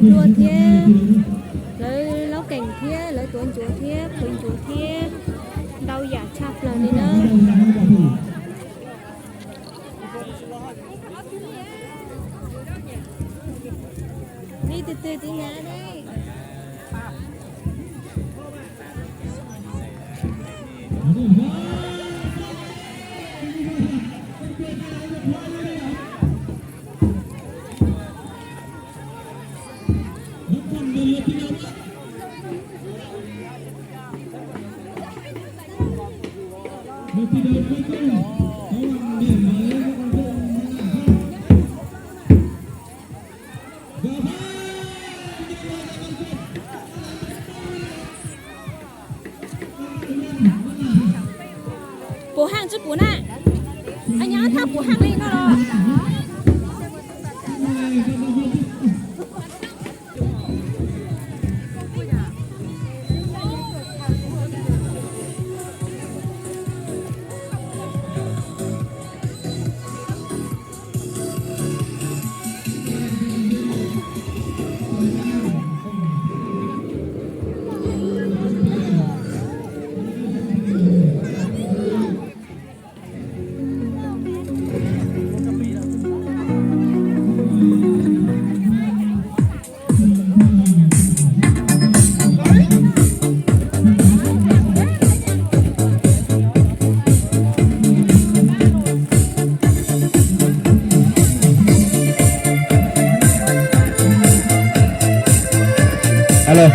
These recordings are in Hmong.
Luaj thiab, lawv laub keem thiab, lawv tuav ncuav thiab, qhwv ncuav thiab, ntau yam tshaj plaws li na. Li twg twg txiv hnav ne? Puv haj tsi puv na, nyob thaj puv haj li no los. Alo.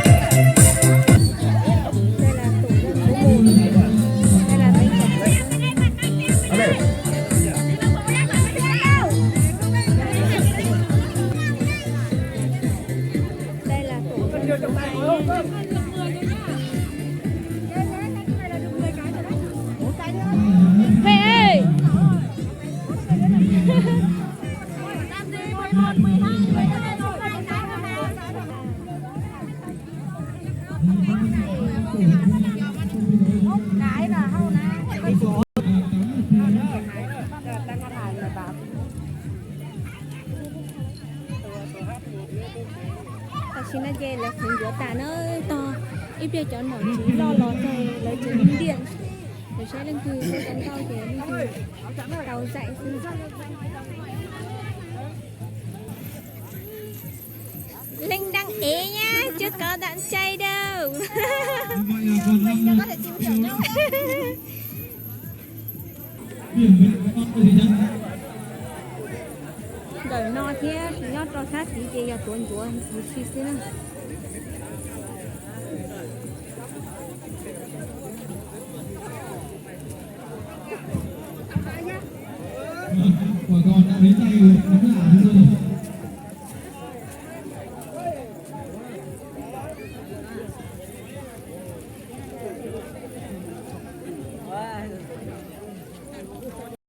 Tam sim no ces lawv qhwv ncuav tas na, tog ib pliag cov nom tswv loj los txog lawv tseem ntiam, lawv saib leej twg ua tau ntau ces leej twg tau zaim xwb. Leej daj ev nyab tsis kov ntam cai dawb. Ntawm no thiab nyob rau sab tid ces yog tuav ncuav huv si xwb na.